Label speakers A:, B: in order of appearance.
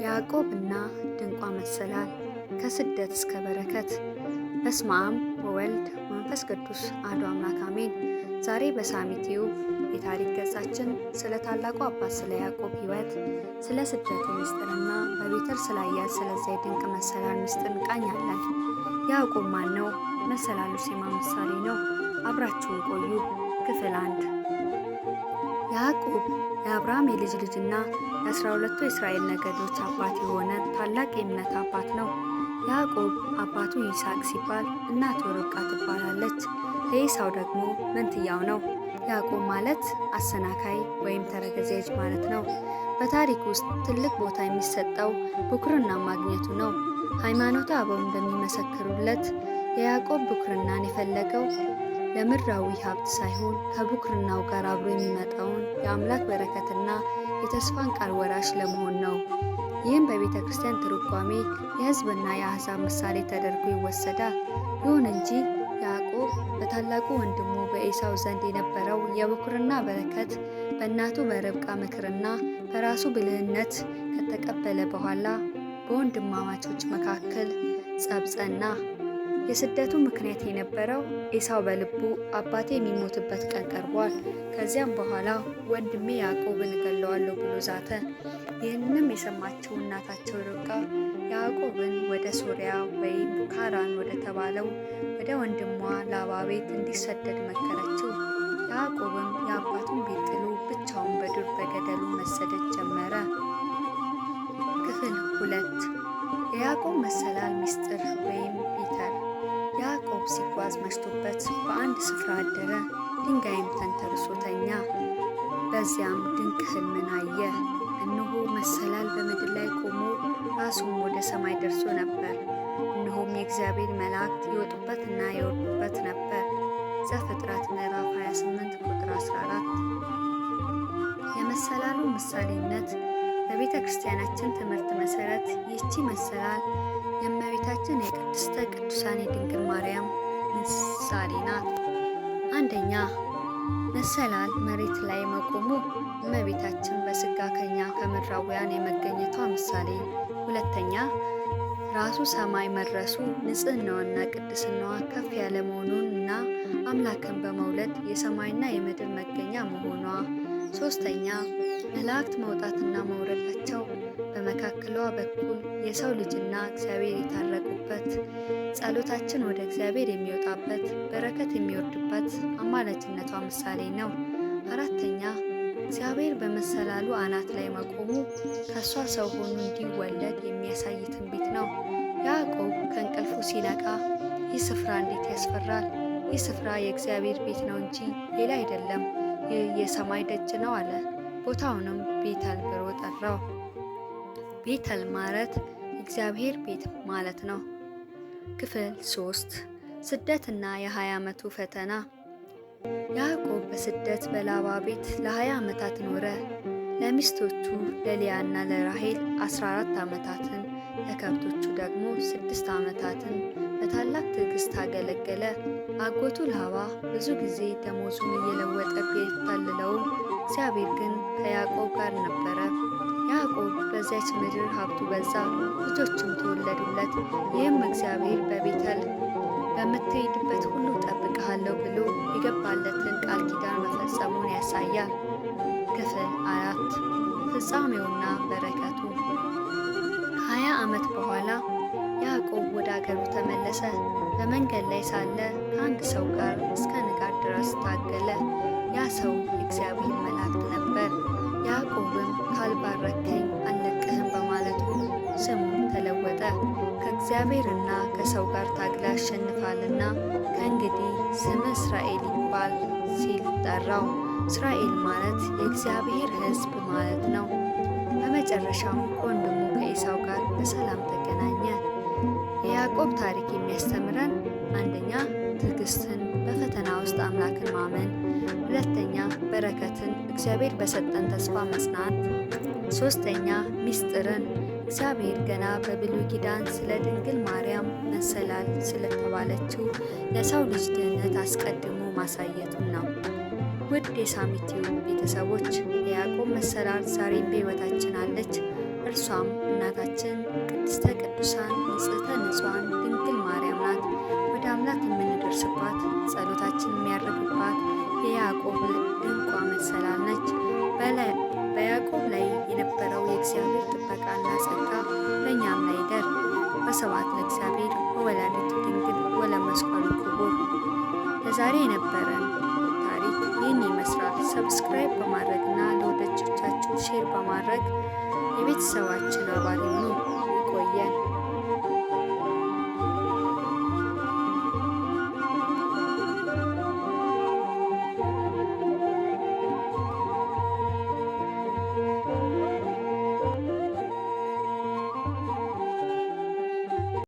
A: ያዕቆብና ድንቋ መሰላል ከስደት እስከ በረከት። በስመ አብ ወወልድ ወመንፈስ ቅዱስ አሐዱ አምላክ አሜን። ዛሬ በሳሚ ቲዩብ የታሪክ ገጻችን ስለ ታላቁ አባት ስለ ያዕቆብ ሕይወት፣ ስለ ስደቱ ምስጢርና በቤተል ስላያት ስለዚያ ድንቅ መሰላል ምስጢር እንቃኛለን። ያዕቆብ ማን ነው? መሰላሉስ የማን ምሳሌ ነው? አብራችሁን ቆዩ። ክፍል 1። ያዕቆብ የአብርሃም የልጅ ልጅና የ12ቱ የእስራኤል ነገዶች አባት የሆነ ታላቅ የእምነት አባት ነው። ያዕቆብ አባቱ ይስሐቅ ሲባል እናቱ ርብቃ ትባላለች። ለኤሳው ደግሞ መንትያው ነው። ያዕቆብ ማለት አሰናካይ ወይም ተረከዝ ማለት ነው። በታሪክ ውስጥ ትልቅ ቦታ የሚሰጠው ብኩርና ማግኘቱ ነው። ሃይማኖተ አበው እንደሚመሰክሩለት የያዕቆብ ብኩርናን የፈለገው ለምድራዊ ሀብት ሳይሆን ከብኩርናው ጋር አብሮ የሚመጣውን የአምላክ በረከትና የተስፋን ቃል ወራሽ ለመሆን ነው። ይህም በቤተ ክርስቲያን ትርጓሜ የሕዝብና የአሕዛብ ምሳሌ ተደርጎ ይወሰዳል። ይሁን እንጂ ያዕቆብ በታላቁ ወንድሙ በኤሳው ዘንድ የነበረው የብኩርና በረከት በእናቱ በርብቃ ምክርና በራሱ ብልህነት ከተቀበለ በኋላ በወንድማማቾች መካከል ጸብ ጸና። የስደቱ ምክንያት የነበረው ኤሳው በልቡ አባቴ የሚሞትበት ቀን ቀርቧል፣ ከዚያም በኋላ ወንድሜ ያዕቆብን እገለዋለሁ ብሎ ዛተ። ይህንንም የሰማችው እናታቸው ርብቃ ያዕቆብን ወደ ሶርያ ወይም ካራን ወደ ተባለው ወደ ወንድሟ ላባ ቤት እንዲሰደድ መከረችው። ያዕቆብም የአባቱን ቤት ጥሎ ብቻውን በዱር በገደሉ መሰደድ ጀመረ። ክፍል 2። የያዕቆብ መሰላል ምስጢር ወይም ቤተል። ያዕቆብ ሲጓዝ መሽቶበት በአንድ ስፍራ አደረ፣ ድንጋይም ተንተርሶ ተኛ። በዚያም ድንቅ ሕልምን አየ። እነሆ መሰላል በምድር ላይ ቆሞ ራሱም ወደ ሰማይ ደርሶ ነበር። እነሆም የእግዚአብሔር መላእክት ይወጡበትና ይወርዱበት ነበር። ዘፍጥረት ምዕራፍ 28 ቁጥር 14። የመሰላሉ ምሳሌነት በቤተ ክርስቲያናችን ትምህርት መሰረት ይህቺ መሰላል የእመቤታችን የቅድስተ ቅዱሳን የድንግል ማርያም ምሳሌ ናት። አንደኛ፣ መሰላል መሬት ላይ መቆሙ እመቤታችን በስጋ ከኛ ከምድራውያን የመገኘቷ ምሳሌ። ሁለተኛ፣ ራሱ ሰማይ መድረሱ ንጽሕናዋና ቅድስናዋ ከፍ ያለ መሆኑን እና አምላክን በመውለድ የሰማይና የምድር መገኛ መሆኗ። ሶስተኛ፣ መላእክት መውጣትና መውረዳቸው በመካከሏ በኩል የሰው ልጅና እግዚአብሔር የታረቁበት፣ ጸሎታችን ወደ እግዚአብሔር የሚወጣበት፣ በረከት የሚወርድበት አማላጅነቷ ምሳሌ ነው። አራተኛ፣ እግዚአብሔር በመሰላሉ አናት ላይ መቆሙ ከእሷ ሰው ሆኖ እንዲወለድ የሚያሳይ ትንቢት ነው። ያዕቆብ ከእንቅልፉ ሲነቃ ይህ ስፍራ እንዴት ያስፈራል! ይህ ስፍራ የእግዚአብሔር ቤት ነው እንጂ ሌላ አይደለም፣ ይህ የሰማይ ደጅ ነው አለ። ቦታውንም ቤተል ብሎ ጠራው። ቤተል ማለት እግዚአብሔር ቤት ማለት ነው። ክፍል 3። ስደትና የ20 ዓመቱ ፈተና። ያዕቆብ በስደት በላባ ቤት ለ20 ዓመታት ኖረ። ለሚስቶቹ ለሊያና ለራሄል 14 ዓመታትን፣ ለከብቶቹ ደግሞ 6 ዓመታትን በታላቅ ትዕግስት አገለገለ። አጎቱ ላባ ብዙ ጊዜ ደሞዙን እየለወጠ ቢያታልለውም እግዚአብሔር ግን ከያዕቆብ ጋር ነበረ። ያዕቆብ በዚያች ምድር ሀብቱ በዛ፣ ልጆችም ተወለዱለት። ይህም እግዚአብሔር በቤተል በምትሄድበት ሁሉ እጠብቅሃለሁ ብሎ የገባለትን ቃል ኪዳን መፈጸሙን ያሳያል። ክፍል 4። ፍጻሜውና በረከቱ። ከ20 ዓመት በኋላ ያዕቆብ ወደ አገሩ ተመለሰ። በመንገድ ላይ ሳለ ከአንድ ሰው ጋር እስከ ንጋት ድረስ ታገለ። ያ ሰው የእግዚአብሔር መላእክት ነበር። ያዕቆብም ካልባረከኝ አልለቅህም በማለቱ ስሙ ተለወጠ። ከእግዚአብሔርና ከሰው ጋር ታግለ አሸንፋልና ከእንግዲህ ስምህ እስራኤል ይባል ሲል ጠራው። እስራኤል ማለት የእግዚአብሔር ሕዝብ ማለት ነው። በመጨረሻም ከወንድሙ ከኤሳው ጋር በሰላም ተገናኘ። የያዕቆብ ታሪክ የሚያስተምረን አንደኛ፣ ትዕግስትን፣ በፈተና ውስጥ አምላክን ማመን። ሁለተኛ፣ በረከትን፣ እግዚአብሔር በሰጠን ተስፋ መጽናት። ሶስተኛ፣ ምስጢርን፣ እግዚአብሔር ገና በብሉይ ኪዳን ስለ ድንግል ማርያም መሰላል ስለተባለችው ለሰው ልጅ ድህነት አስቀድሞ ማሳየቱን ነው። ውድ የሳሚ ቲዩብ ቤተሰቦች፣ የያዕቆብ መሰላል ዛሬም በሕይወታችን አለች። እርሷም እናታችን እናታችን ቅድስተ ቅዱሳን ንጽሕተ ንጹሐን ድንግል ማርያም ናት። ወደ አምላክ የምንደርስባት፣ ጸሎታችን የሚያርግባት የያዕቆብ ድንቋ መሰላል ነች። በያዕቆብ ላይ የነበረው የእግዚአብሔር ጥበቃና ጸጋ በእኛም ላይ ይደር። ወስብሐት ለእግዚአብሔር ወወላዲቱ ድንግል ወለመስቀሉ ክቡር። ለዛሬ የነበረን ታሪክ ይህን ይመስላል። Subscribe በማድረግ እና ለወዳጆቻችሁ share በማድረግ የቤተሰባችን አባል ይሁኑ። ይቆየን።